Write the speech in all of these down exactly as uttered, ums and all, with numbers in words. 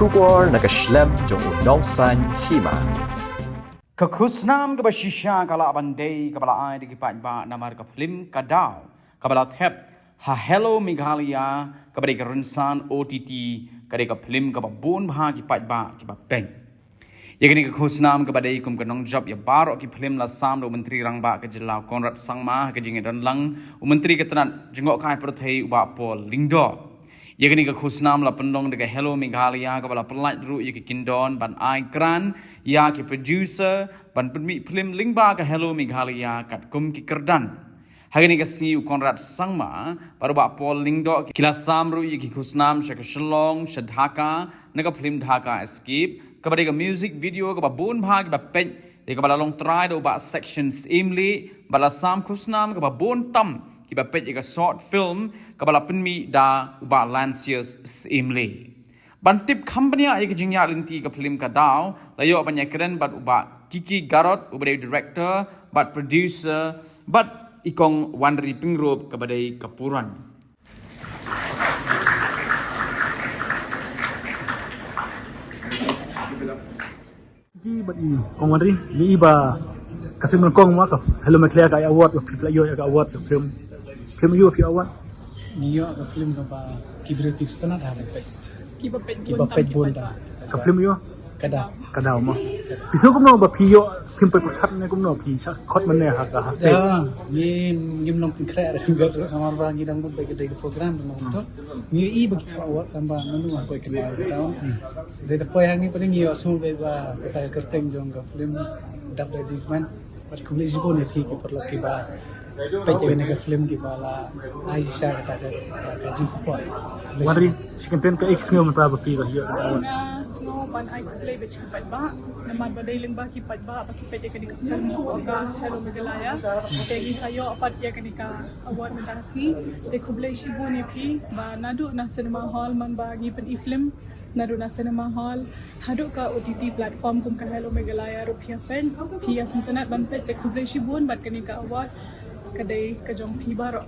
Khubor na ka shlem jong u nongsaiñ hima. Ka khusnam kaba shisha ka lah ban dei kaba la ai da ki paidbah namar ka phlim Ka Daw kaba la thep ha Hello Meghalaya, kaba dei ka rynsan O T T, ka dei ka phlim kaba bun bha ki paidbah kiba peit. Ïa kane ka khusnam kaba dei kum ka nongjop ïa baroh ki phlim la sam da u Myntri Rangbah ka jylla u Conrad Sangma ha ka jingïadon lang u Myntri ka tnat jngohkai pyrthei u Bah Paul Lyngdoh. Ïa kane ka khusnam la pynlong da ka Hello Meghalaya kaba la pyllait ruh ïa ki kyndon ban ai grant ïa ki producer ban pynmih phlim lyngba ka Hello Meghalaya katkum ki kyrdan. Ha kane ka sngi u Conrad Sangma bad u Bah Paul Lyngdoh ki la sam ruh ïa ki khusnam sha ka Shillong, sha Dhaka, na ka phlim Dhaka Escape, kaba dei ka music video kaba bun bha kiba peit, ïa kaba la long trai da u Bah Section Syiemlieh, bad la sam khusnam kaba bun tam kiba peit ïa ka short film kaba la pynmih da u Bah Lancius Syiemlieh. Ban tip kham bniah ïa ka jingïaid lynti ka phlim Ka Daw, la ïoh ban ïakren bad u Bah Kiki Garod, uba dei director bad producer, bad i Kong Wanri Pyngrope, kaba dei ka puran. Ki bad i Kong Wanri, ngi i ba ka sim nyngkong ma ka Hello Meghalaya ka ai award, ka phlim la ïoh ïa ka award, ka phlim, phlim ïoh ka award. Ngi ïoh ka phlim kaba ki briew ki sngewtynnat ha ka peit. Kiba peit, kiba bun peit tam, bun kiba tam. Peit. Ka phlim ïoh? Ka Daw. Ka Daw ma. Phi sngew kumno ba phi ïoh phlim peit pyrkhat ne kumno phi sa khot mane ha ka ha stage? Ya, ngi ngim long pynkhreh ruh namar ba ngi dang bud bad ka dei ka program dang long to. Ngi i ba ki thoh award tang ba nanu ha koi kynmaw ka Daw. Dei da poi hangne pat ngi ïohsngew beit ba kata ka kyrteng jong ka phlim dap da jingkmen. Bad khublei shibun ïa phi ki paralok kiba peit ïa kane ka phlim kiba la ai sha kata ka, ka, ka jingsupport. Wanri, shi kyntien kaei ka sngew mynta ba phi la ïoh kane ka award? Nga sngew ban ai khublei bad ki paidbah namar ba dei lyngba ki paidbah ba ki peit ïa kane ka phlim jong ka Hello Meghalaya. Te ngi sa ïoh pat ïa kane ka award mynta ka sngi. Te khublei shibun ïa phi ba naduh na cinema hall man ba ngi pyn-i phlim naduh na cinema hall haduh ka O T T platform kum ka Hello Meghalaya ruh phi ïa peit, phi ïa sngewtynnat ban peit, te khublei shibun bad kane ka award ka dei ka jong phi baroh.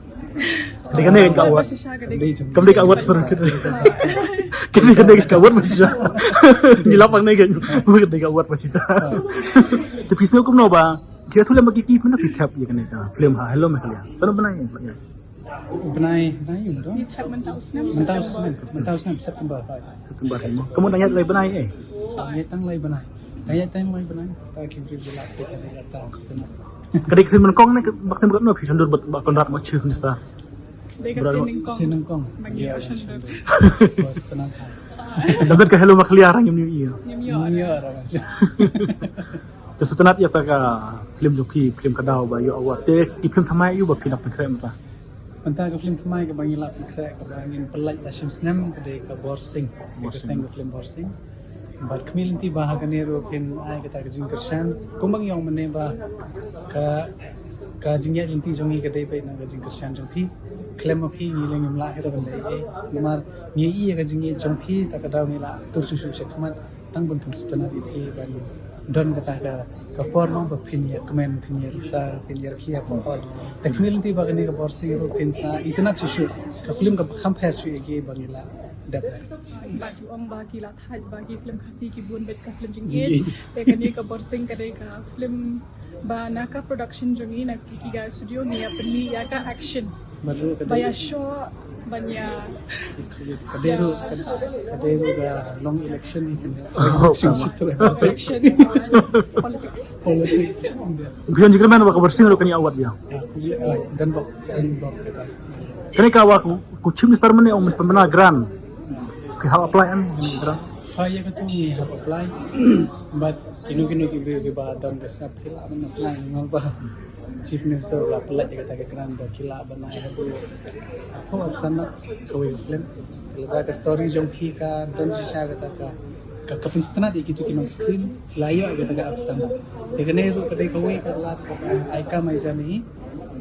Dei kane ka award. Shisha ka dei. Kam dei ka award shisha. Kane, kane ka award shisha. Ngi lap hangne ka, kane ka award shisha. Te phi sngew kumno ba ki ïathuh lem ba ki, ki mano phi thep ïa kane ka phlim ha Hello Meghalaya? Kano bnai? Bnai, bnai ïa u dong. Ngi thep mynta u snem. Mynta u snem, mynta u snem September. September mo. Ka mut dang ïaid lai bnai eh? Dang ïaid tang lai bnai. Dang ïaid tang lai bnai. Ta ki briew ki la peit ïa ka tang stem. Ka dei ka sien nyngkong ne ka bak sien katno phi shon dur bad Bah Conrad mo, Chief Minister? Dei ka sien nyngkong. Sien nyngkong. Ba ngi ïoh shon dur. Bas tenang. Dang don ka Hello Meghalaya, ngim ïoh. Ngim ïoh. Ngim ïoh. Te sngewtynnat ïa kata ka phlim jong phi, phlim Ka Daw ba ïoh award. Te ki phlim thymmai aiu ba phi dang pynkhreh mynta? Mynta ka phlim thymmai kaba ngi la pynkhreh kaba ngin pyllait la shim snem ka dei ka Borsing. Borsing. Ka kyrteng ka phlim Borsing. Bad khmih lynti ba ha kane ruh phin ai kata ka jingkyrshan. Kumba ngi ong mynne ba ka, ka jingïaid lynti jong ngi ka dei beit na ka jingkyrshan jong phi. Khlem ma phi ngi leh ngim lah hi ruh ban leh ei ei. Namar ngi ïohi ïa ka jingïeit jong phi, ta ka daw ngi la tur shuh shuh sha khmat. Tang ban pynsngewtynnat ïa phi ban don kata ka, ka por noh ba phin ïa kmen, phin ïa risa, phin ïa rkhie hapoh hall. Te khmih lynti ba kane ka Borsing ruh phin sa itynnat shuh shuh. Ka phlim kaba kham pher shuh ïa kiei ba ngi la dep. Ba ki ong ba ki la thait ba ki phlim Khasi ki bun beit ka phlim jingïeit. Jingïeit. Te kane ka Borsing ka dei ka phlim ba na ka production jong ngi, na Ikigai Studio ngi ïa pynmih ïa ka action. Ba ïa shoh, ba ïa, ka dei ruh, ka, ka dei ruh ka long election ni kan. Oh, election, politics. Politics. Phi ïoh jingkyrmen ba ka Borsing ruh kan ïa award ïa. Ya, khublei, ah, dan bok, dan bok. Kane ka award ko, ko Chief Minister mynne ong pynbna grant. Phi hap apply em grant? Ha, ïa katu ngi hap apply. Bad kino kino ki briew kiba don ka sap ki lah ban apply, namar ba Chief Minister la pyllait ïa kata ka grant ba ki lah ban ai haduh arphew arphew san lak kawei ka film. Lada ka story jong phi ka don shisha kata ka, ka, ka pynsngewtynnat ïa kito ki nong screen, la ïoh ïa kata ka arphew san lak. Te kane ruh ka dei kawei ka lad kaba ai kam ai jam ïa ngi.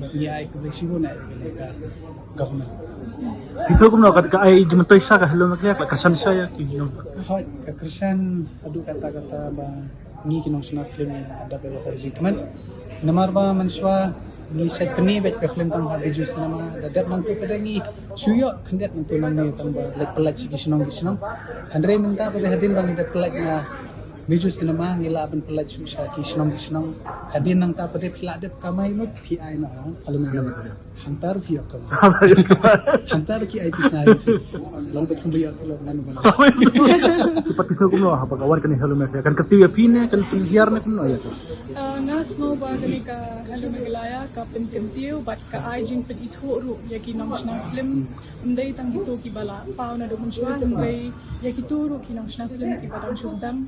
Bad ngi ai khublei shibun ïa kane ka government. Phi sngew kumno ka, ka ai jingmyntoi sha ka Hello Meghalaya, ka kyrshan sha ïa ki nong. Hooid, ka kyrshan haduh katta katta ba ngi ki nongshna film ngi la dap ïa ka jingkmen. Namar ba mynshuwa Ngi shait pyni bad ka film tang ha Bijou Cinema, da dep nangtu pat ngi shu ïoh khyndiat nangtu nangne tang ba leit pyllait sha ki shnong ki shnong. Hynrei mynta pat hadien ba ngi dep pyllait na Bijou Cinema ngi lah ban pyllait shu sha ki shnong ki shnong. Hadien nangta pat phi lah dep kamai lut phi ai na ha lum. Hangta ruh phi ïoh kamai. Hangta ruh ki ai pisa ïa phi. Long bad kumba ïoh tu long ngan ban. Ki pat pisa kumno ha ba ka wan kane Hello Meghalaya. Kan kyntiew ïa phi ne kan pynhiar ne kumno ïa ka. Ah, nga sngew ba kane ka Hello Meghalaya ka pynkyntiew bad ka ai jingpynithuh ruh ïa ki nongshna film. Ym dei tang kito kiba la paw naduh mynshuwa hynrei ïa kito ruh ki nongshna film kiba dang shu sdang.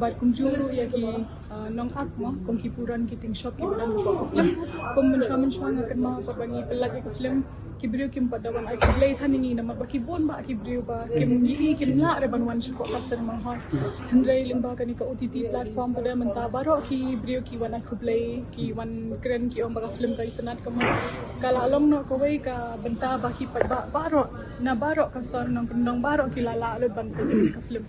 Bad kumjuh ruh ïa ki ah, nongakt mo, kum ki puron ki ting shop kiba dang shu film. Kum mynshuwa mynshuwa nga kynmaw pat ba ngi pyllait ïa ka film. Ki briew kim pat da wan ai khublei than ïa ngi namar ba ki bun bah ki briew ba kim ïohi kim lah re ban wan shapoh ka cinema hall. Hynrei lyngba kane ka O T T platform pat mynta baroh ki briew ki wan ai khublei, ki wan kren ki ong ba ka film ka itynnad, ka mut ka la long noh kawei ka bynta ba ki paidbah baroh na baroh ka sor nongkyndong baroh ki la lah lut ban peit ïa ka film.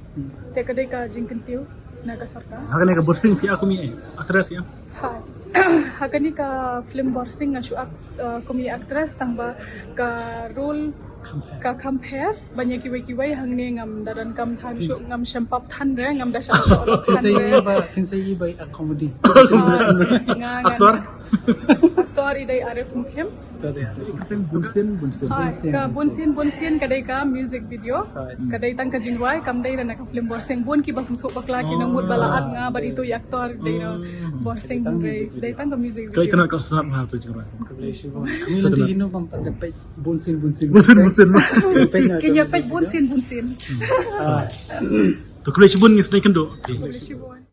Te ka dei ka jingkyntiew na ka sorkar. Ha kane ka Borsing phi act kum i actress ïa? Ha. Ha kane ka film Borsing nga shu act, uh, kum i actress tang ba ka role ka kham pher ban ïa kiwei kiwei. Hangne ngam da donkam than shuh, ngam shym pap than re, ngam da shah shuh than re. Phin sa ïohi ba, phin sa ïohi ba i act comedy. Ah, nga, nga. Actor? Actor i dei Arif Mukim. Ka film Bunsien Bunsien. Hai, ka Bunsien Bunsien ka dei ka music video. Hai. Ka dei tang ka jingrwai, kam dei na ka film Borsing. Bun kiba sngewthuh bakla ki nang mut ba la act nga bad itu i actor dei na Borsing. Dei tang ka music video. Ka itynnad ka snap ha tu jingrwai. Khublei shibun. Kami nanti ino bang pat da peit Bunsien Bunsien. Bunsien Bunsien. Kin ïa peit Bunsien Bunsien. Ah. To khublei shibun ngi sdang kynduh. Khublei shibun.